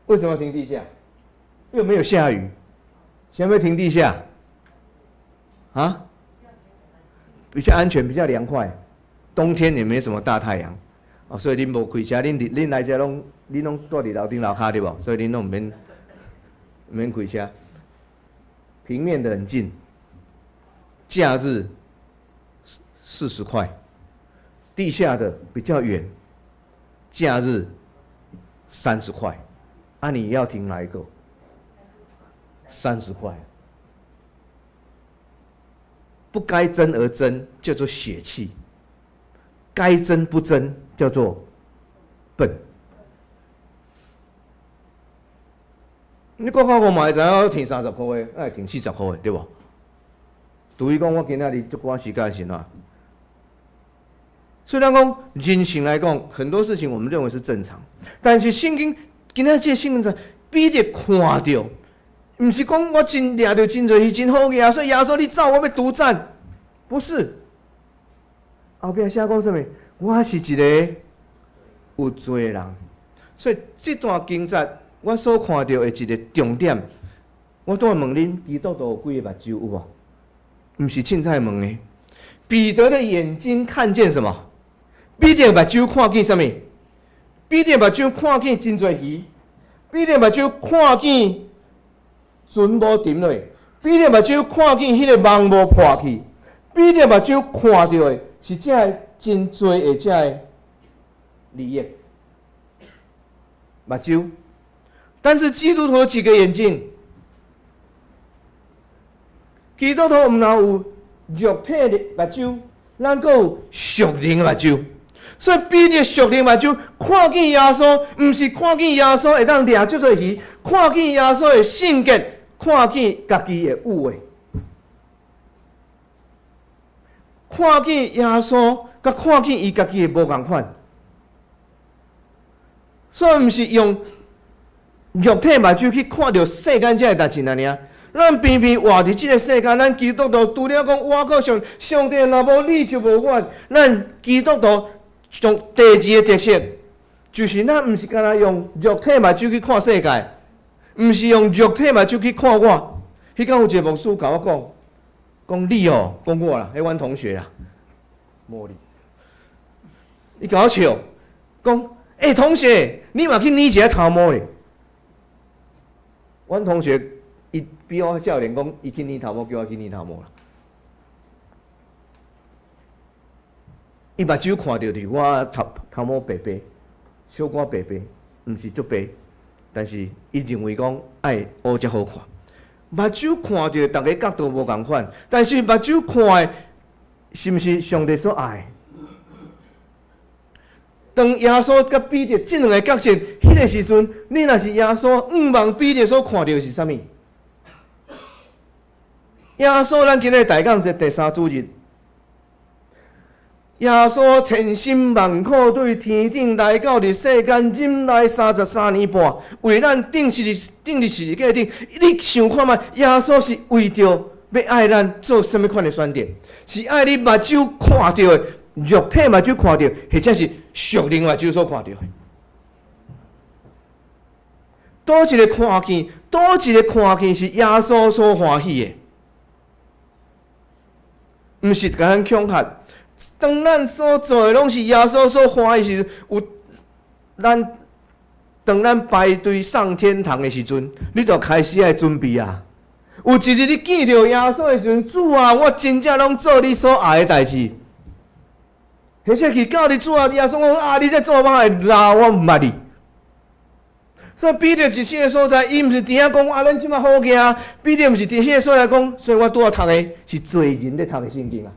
為什麼要停地下？又沒有下雨，想要停地下？啊？比較安全，比較涼快。冬天也沒什麼大太陽，哦，所以恁無開車，恁恁來遮攏，恁攏蹛佇樓頂樓跤對無？所以恁攏毋免毋免開車。平面的很近。假日40塊，地下的比較遠，假日30塊，啊，你要停哪一個？三十塊。不該爭而爭叫做血氣，該爭不爭叫做笨。你國考我嘛會知影，停30塊的，愛停40塊的，對無？除非講我今仔日足趕時間是怎？雖然講人性來講，很多事情我們認為是正常，但是聖經今仔這個聖經在彼得看著，毋是講我真掠著真濟魚真好額，所以耶穌你走，我欲獨佔，不是。後壁寫講啥物？我是一個有罪的人，所以這段經節我所看著的一個重點，我拄仔問恁基督徒有幾个目睭有無？毋是凊彩問的。彼得的眼睛看見什麼？彼得目睭看見啥物？彼得目睭看見真濟魚，彼得目睭看見船無沉落，彼得目睭看見彼個網無破去，彼得目睭看著的是這个真濟的這个利益。目睭，但是基督徒有幾個眼睛？基督徒毋但有肉體的目睭，咱閣有屬靈的目睭。所以彼得屬靈目睭看見耶穌，毋是看見耶穌會當掠足濟魚，看見耶穌的聖潔，看見家己的有的，看見耶穌，佮看見伊家己的無仝款。所以毋是用肉體目睭去看著世間這个代誌爾。咱偏偏活佇這个世間，咱基督徒除了講我靠上上帝，若無你就無我。咱基督徒上第二个特色，就是咱毋是干焦用肉體目睭去看世界，毋是用肉體目睭去看我。彼工有一个牧師共我講，講你哦，講我啦，彼阮同學啦，無你，伊共我笑，講欸，同學，你嘛去染一下頭毛咧？阮同學伊比我少年，講伊去染頭毛，叫我去染頭毛啦。伊目睭看著是我頭頭毛白白，小可白白，毋是足白，但是伊認為講愛烏才好看。目睭看著逐个角度無仝款，但是目睭看的，是毋是上帝所愛？當耶穌佮彼得這兩个角色，彼个時陣，你若是耶穌，向望彼得所看著的是啥物？耶穌，咱今日大講這第三主日，耶穌千辛萬苦對天頂來到佇世間，忍耐33年半，為咱釘十字釘佇十字架頂。你想看覓？耶穌是為著欲愛咱做啥物款的選擇？是愛你目睭看著的，肉體目睭看著，或者是屬靈目睭所看著的？佗一个看見，佗一个看見是耶穌所歡喜的，毋是共咱恐嚇。當咱所做的攏是耶穌所歡喜時，有咱當咱排隊上天堂的時陣，你就開始愛準備啊！有一日你見著耶穌的時陣，主啊，我真正攏做你所愛的代誌。或者去到你主啊，耶穌講啊，你這做歹的，老我毋捌你。所以彼得佇彼个所在，伊毋是佇遐講啊，咱這馬好行。彼得毋是佇彼个所在講，所以我拄仔讀的是罪人咧讀的聖經啊。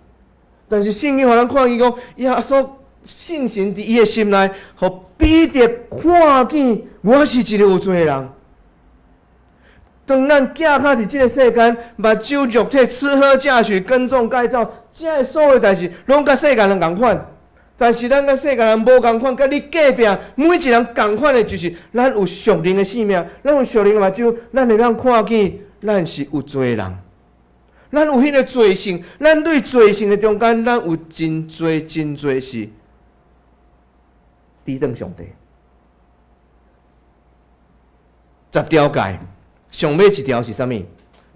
但是聖經予咱看見講，耶穌聖神佇伊的心內，予彼得看見我是一個有罪的人。當咱寄較佇這个世間，目睭肉體吃喝嫁娶耕種蓋造，這个所有代誌，攏佮世間人仝款。但是咱佮世間人無仝款，佮你隔壁每一个人仝款的，就是咱有屬靈的生命，咱有屬靈的目睭，咱會當看見咱是有罪的人。咱有彼个罪性，咱對罪性的中間，咱有真濟真濟是抵擋上帝。十條誡，上尾一條是啥物？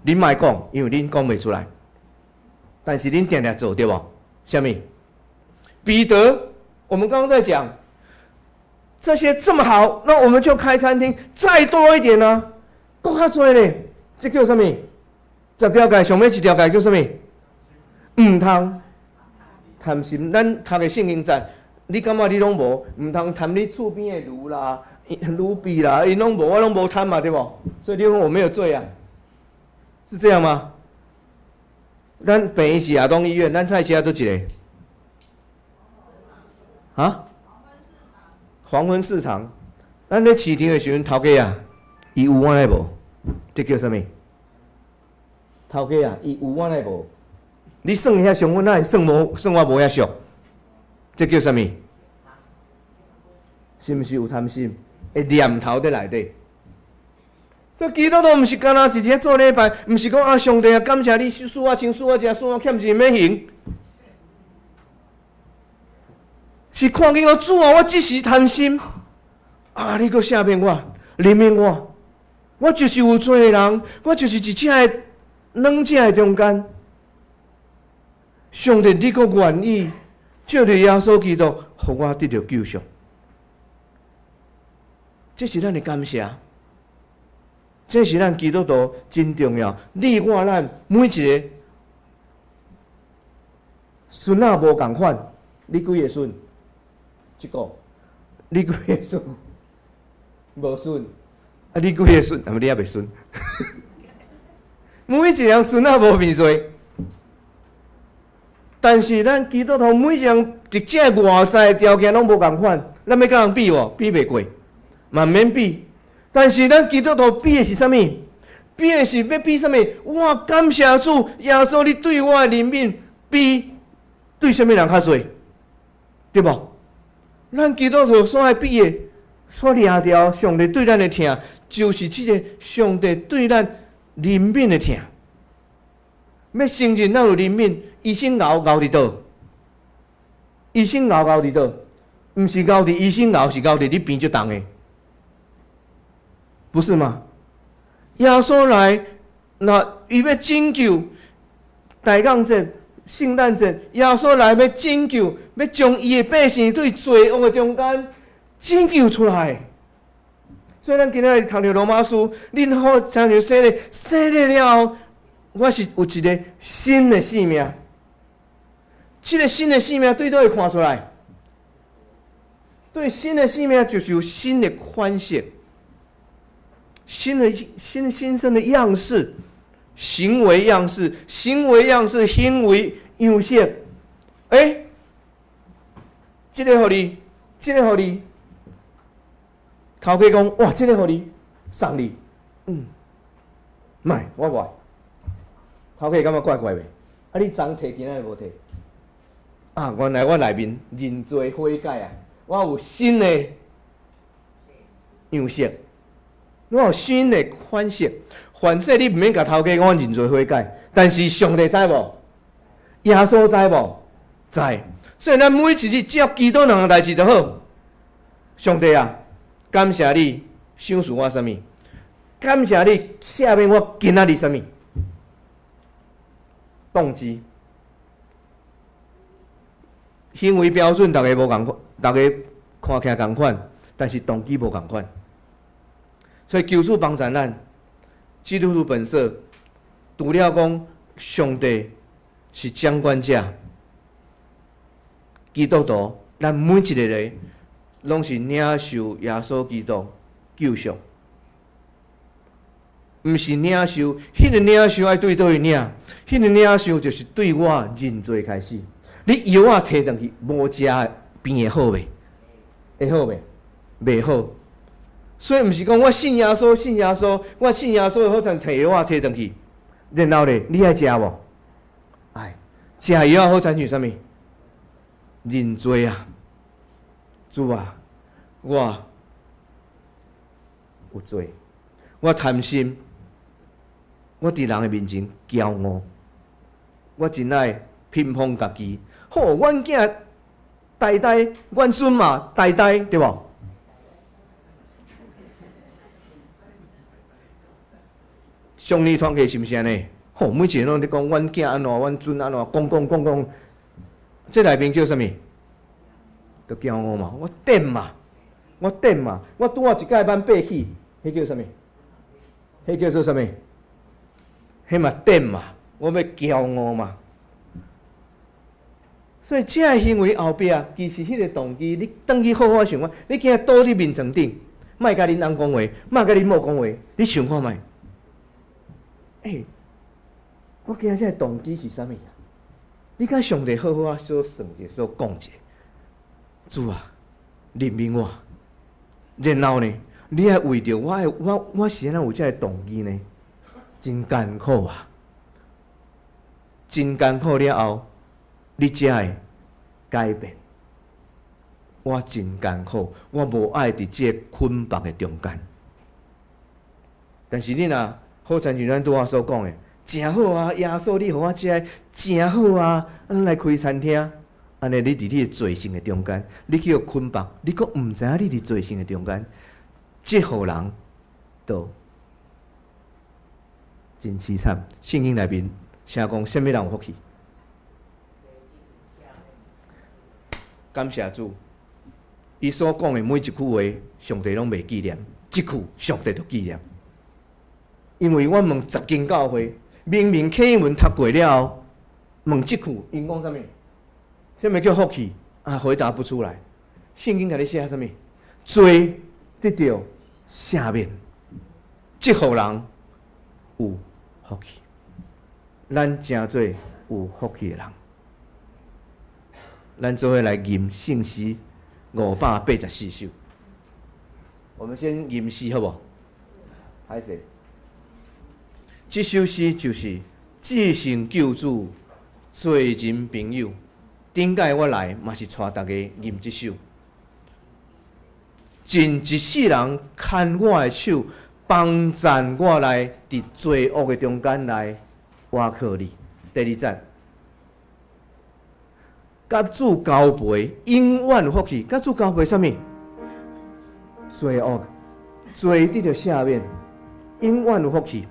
恁莫講，因為恁講袂出來。但是恁定定做對無？啥物？彼得，我們剛剛在講這些這麼好，那我們就開餐廳，再多一點呢？閣較濟咧，這叫啥物？十條誡上尾一條誡叫啥物？毋通貪心。咱讀的聖經節，你感覺你攏無？毋通貪你厝邊的驢啦、驢幣啦，𪜶攏無，我攏無貪嘛，對無？所以你講我沒有罪啊？是這樣嗎？咱病院是亞東醫院，咱菜市佗一个？啊？黃昏市場，咱咧市場的時陣，頭家啊，伊有我來無？這叫啥物？頭家啊，伊有我來無？你算遐俗，我哪會算無？算我無遐俗？這叫啥物？是毋是有貪心？的念頭佇內底。所以基督徒毋是干焦是佇咧做禮拜，毋是講啊，上帝啊，感謝你賜我穿，賜我食，賜我欠錢免還。是看見我主啊，我這時貪心，啊，你閣赦免我，憐憫我，我就是有罪的人，我就是佇這个兩者的中間。上帝，你閣願意藉著耶穌基督，予我得著救贖，這是咱的感謝，這是咱基督徒真重要。你我咱每一个孫仔無仝款，你幾个孫？一個，你幾个孫？無孫，啊，你幾个孫？啊，你猶未孫。每一个人孫仔無變數，但是咱基督徒每一個人佇這个外在條件攏無仝款，咱欲佮人比無？比袂過，嘛毋免比。但是咱基督徒比的是啥物？比的是欲比啥物？我感謝主耶穌，你對我的憐憫比對啥物人較濟，對無？咱基督徒所愛比的，所掠著上帝對咱的疼，就是這个上帝對咱憐憫的疼。欲承認咱有憐憫，醫生熬熬佇佗？醫生熬熬佇佗？毋是熬佇醫生熬，是熬佇你病足重的，不是嗎？耶穌來，若伊欲拯救大降節、聖誕節，耶穌來欲拯救，欲將伊的百姓對罪惡的中間拯救出來。所以咱今仔日讀著羅馬書，恁好親像洗禮，洗禮了後，我是有一個新的生命。這個新的生命對佗會看出來？對新的生命就是有新的款式，新的新新生的樣式，行為樣式，行為樣式，行為樣式。欸，這個予你，這個予你。頭家講，哇，這個予你，送你，莫，我無愛。頭家感覺怪怪袂？啊，你昨提今仔日無提？啊，原來我內面認罪悔改啊，我有新的樣式，我有新的款式。凡事你毋免共頭家講認罪悔改，但是上帝知無？耶穌知無？知。所以咱每一日只要祈禱兩項代誌就好。上帝啊，感謝你賞賜我啥物？感謝你赦免我今仔日啥物？動機、行為標準，逐家無仝款，逐家看起來仝款，但是動機無仝款。所以求主幫助咱，基督徒本色，除了講上帝是掌管者，基督徒，咱每一個人攏是領受耶穌基督救贖，毋是領受，彼個領受愛對佗位領？彼個領受就是對我認罪開始。你藥仔提轉去，無食變會好袂？會好袂？袂好。所以毋是講我信耶穌，信耶穌，我信耶穌好像提藥仔提轉去，然後咧，你愛食無？愛食藥仔好親像啥物？認罪啊！主啊，我有罪，我貪心，我佇人的面前驕傲，我真愛屏風家己。好，阮囝代代，阮孫嘛代代，對無？上年團契是毋是按呢？吼，每一个攏咧講阮囝按怎，阮孫按怎，講講講講，這內面叫啥物？就驕傲嘛，我頂嘛，我頂嘛，我拄仔一屆班爬起，彼叫啥物？彼叫做啥物？彼嘛頂嘛，我欲驕傲嘛。所以這个行為後壁，其實彼個動機，你轉去好好想看，你今日倒佇眠床頂，莫共恁翁講話，莫共恁某講話，你想看覓？欸，我今日這个動機是啥物啊？你共上帝好好仔小算一下，小講一下。主啊，憐憫我。然後呢，你愛為著我的，我我是按怎有這个動機呢？真艱苦啊！真艱苦了後，你才會改變。我真艱苦，我無愛佇這个捆綁的中間。但是你若好親像咱拄仔所講的，誠好啊！耶穌，你予我這个誠好啊！咱來開餐廳，按呢你佇你的罪性的中間，你去予捆綁，你閣毋知影你佇罪性的中間，這予人都真淒慘。聖經內面寫講，啥物人有福氣？感謝主，伊所講的每一句話，上帝攏袂紀念，這句上帝就紀念。因為我問十間教會，明明啟英文讀過了後，問這句，𪜶講啥物？啥物叫福氣？啊，回答不出來。聖經共你寫啥物？罪得著赦免，這予人有福氣。咱成做有福氣的人。咱做伙來吟聖詩584首。我們先吟詩好無？歹勢。這首詩就是至聖救主罪人朋友。頂擺我來嘛是帶大家吟這首。盡一世人牽我的手，幫贊我來佇罪惡的中間來倚靠你。第二節，佮主交陪，永遠有福氣。佮主交陪啥物？罪惡，罪得著赦免，永遠有福氣。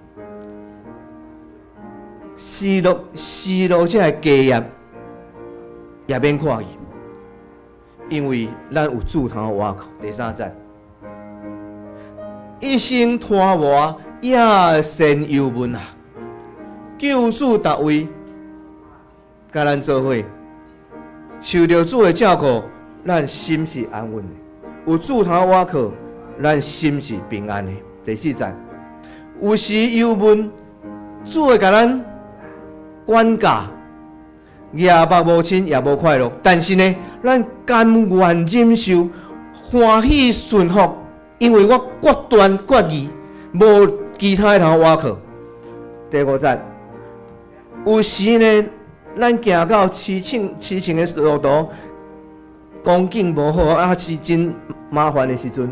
失落失落者的家業也免看去，因為咱有主通倚靠。第三節，一生拖磨也先憂悶啊！救主逐位佮咱做伙，受著主的照顧，咱心是安穩的。有主通倚靠，咱心是平安的。第四節，有時憂悶，主會共咱管教，額目無親也無快樂。但是呢，咱甘願忍受，歡喜順服，因為我決斷決意，無其他的通倚靠。第五節，有時呢，咱行到淒清淒清的路途，光景無好，啊是真麻煩的時陣，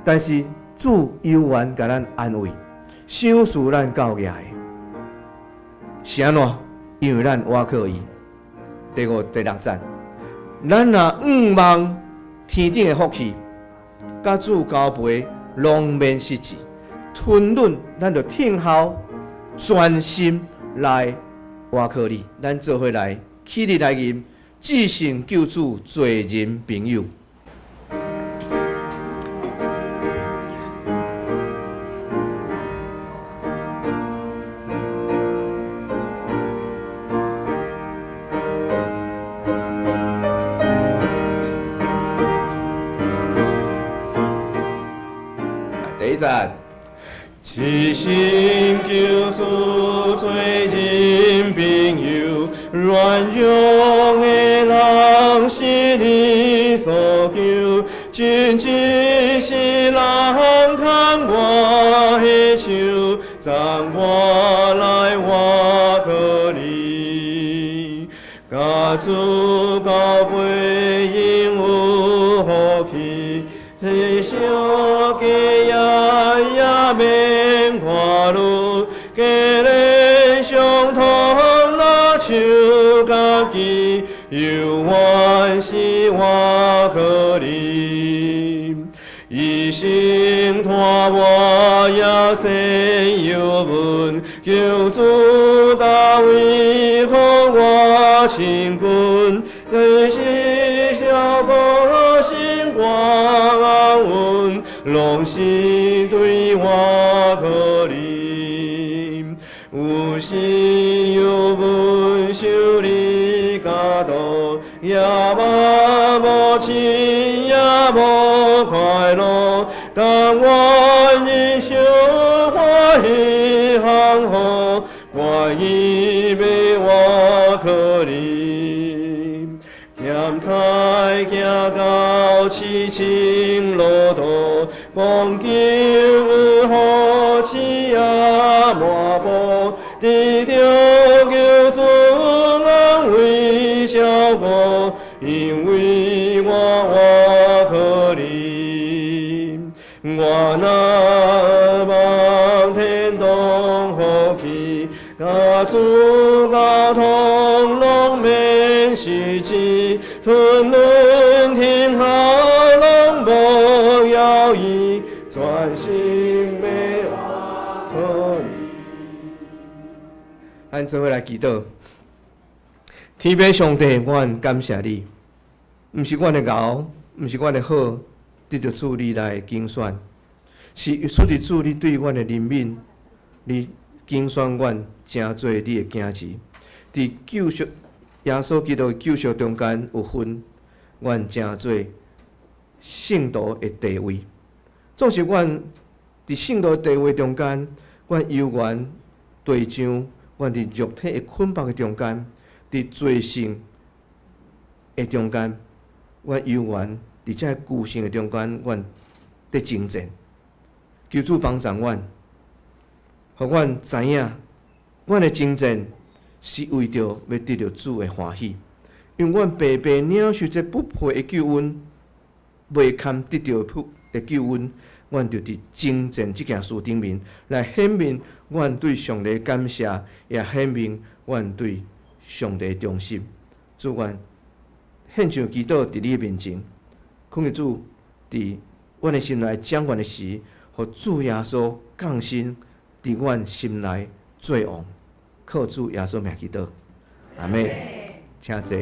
但是主猶原共咱安慰，賞賜咱夠額的，是按怎？因為咱倚靠伊。第五、第六節，咱若向望天頂的福氣，佮主交陪，攏免失志，吞忍，咱就聽候，專心來倚靠你。咱做伙來起立來吟，至聖救主罪人朋友。第一節，至聖救主做人朋友，軟弱的人是你所救，真只是人牽我的手，贈我來倚靠你，佮主交陪應有福氣，世上加業也免看慮，家人相同拉手家己，猶原是倚靠你。一生拖磨也先憂悶，求主大衛予我親近，彼時小可心肝安穩，攏是對倚靠你。有時憂悶受你教導，也無無親也無快樂，但願忍受歡喜幸福，願意欲倚靠你。欠債行到淒清路途，光景有好起也滿布，得著救主安慰照顧，因為我倚靠你。我若望天堂福氣，佮主交通攏免失志，吞忍聽候攏無猶豫，專心欲倚靠你。咱做伙來祈禱，天父上帝，阮感謝你，毋是阮的𠢕，毋是阮的好，得著主你來揀選，是出自主你對阮的憐憫，你揀選阮成做你的囝兒，佇救贖耶穌基督的救贖中間有份，阮成做聖徒的地位。總是阮佇聖徒的地位中間，阮猶原對上阮佇肉體的捆綁的中間，佇罪性的中間，阮猶原佇這個舊性的中間，阮佇征戰。求主幫助阮，予阮知影，阮的征戰是為著欲得著主的歡喜，因為阮白白領受這不配的救恩，袂堪得著的救恩，阮就佇征戰這件事頂面來顯明阮對上帝感謝，也顯明阮對上帝忠心。主，阮獻上祈禱佇你面前，懇求主佇阮的心內掌權的時，予主耶穌降生佇阮心內做王。靠主耶穌名祈禱，阿們，請坐。